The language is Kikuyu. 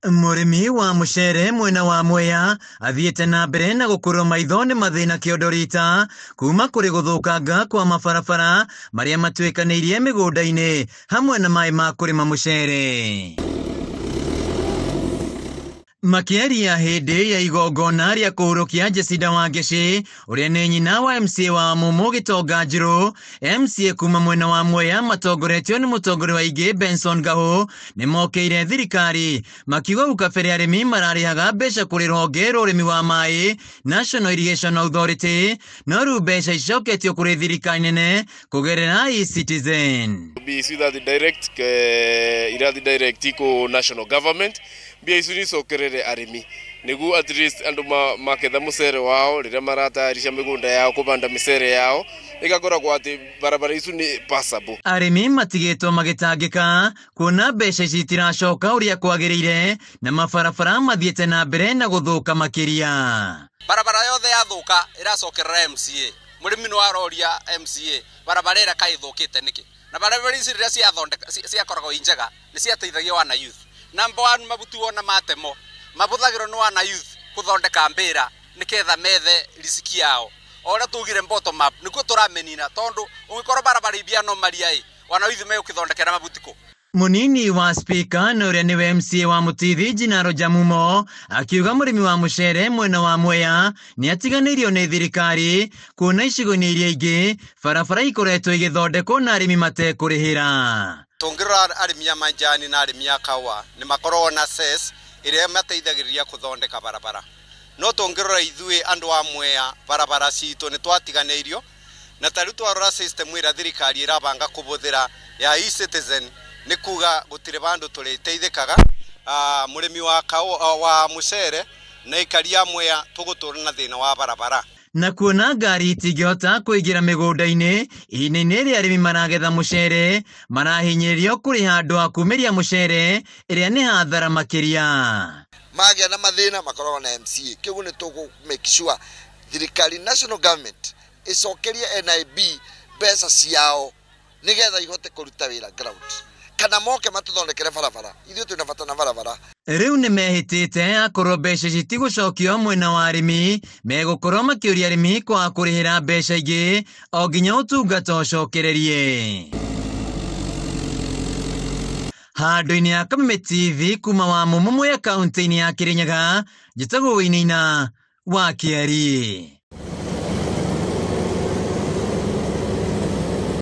Mũrĩmi wa mũcere mwena wa Mwea athiĩte na mbere na gũkũrwo maitho nĩ mathĩna kĩondo rita kuma kũrĩ gũthũkanga kwa mabarabara marĩa matuĩkanĩirie mĩgũnda-inĩ hamwe na maĩ ma kũrĩma mũcere. Makĩaria hĩndĩ ya igongona rĩa kũhurũkia Jacinda Wangeci ũrĩa nĩ nyina wa MCA wa Mumu Gĩtonga Njirũ, MCA kuma mwena wa Mwea matongoretio nĩ mũtongoria wa ingĩ Benson Gahu nĩmokĩire thirikari makiuga hau kabere arĩmi mararĩhaga mbeca kũrĩ rũhonge rwa ũrĩmi wa maĩ National Irrigation Authority, no rĩu mbeca icoketio kũrĩ thirikari nene kũgerera eCitizen. Mbia icio irathi direct irathi direct kũ national government, mbia icio nicokerere arĩmi nĩguo at least andũ maketha mũcere wao rĩrĩa maratayarisha mĩgũnda yao kũbanda mĩcere yao ĩgakoragwo atĩ barabara icu nĩ passable. Arĩmi matigĩtwo magĩtangĩka kuona mbeca ici itiracoka ũrĩa kwagĩrĩire na mabarabara mathiĩte na mbere na gũthũka makĩria. Barabara yothe yathũka ĩracokerera MCA. Mũrĩmi no aroria MCA barabara ĩrĩa kaĩ ĩthũkĩte nĩkĩ, na barabara ici rĩrĩa ciathondeka ciakoragwo i njega nĩ ciateithagia wana youth. Number one, mabutu ona matemo mabũthagĩrwo nĩ wana youth gũthondeka mbĩra nĩketha methe riziki yao. O ũrĩa tugire bottom up nĩkuo tũramĩnina, tondũ ũngĩkorwo barabara ibia no maria ĩ wana youth megũkĩthondekera mabuti kũ. Munini wa spika na ũrĩa nĩwe MCA wa Mũtithi Jinaro Jamumo akiuga mũrĩmi wa mũcere mwena wa Mwea nĩ atiganĩirio nĩ thirikari kuona icigo-inĩ iria ingĩ barabara ikoretwo igĩthondekwo na arĩmi matekũrĩhĩra. Tũngĩrora arĩmi a manjani na arĩmi a kaũa nĩ makoragwo na cess ĩrĩa ĩmateithagĩrĩria kũthondeka barabara, no tũngĩrora ithuĩ andũ a Mwea barabara citũ nĩ twatiganĩirio, na ta rĩu twarora system ĩrĩa thirikari ĩrabanga kũbũthĩra ya eCitizen nĩ kuga gũtirĩ bandũ tũrĩteithĩkaga. Mũrĩmi wa kaũa, wa mũcere na aikari a Mwea tũgũtũra na thĩna wa barabara. Na kuona ngari itingĩhota kũingĩra mĩgũnda-inĩ ihinda-inĩ rĩrĩa arĩmi maragetha mũcere marahinyĩrĩrio kũrĩha andũ a kumĩria mũcere ĩrĩa nĩ hathara makĩria. Magĩa na mathĩna makoragwo na MCA, kĩguo nĩ tũkũ make sure thirikari national government ĩcokerie NIB mbeca ciao nĩgetha ihote kũruta wĩra ground, kana moke matũthondekere barabara. Ithuĩ twĩna bata na barabara. Rĩu nĩ mehĩtĩte akorwo mbeca ici itigũcokio mwena wa arĩmi megũkorwo makĩũria arĩmi kwaga kũrĩhĩra mbeca ingĩ o nginya ũtungata ũcokererie. Handũ-inĩ ya Kameme TV kuma wa Mumu Mwea kaunti-inĩ ya Kirinyaga, njĩtagwo Wainaina wa Kĩeri.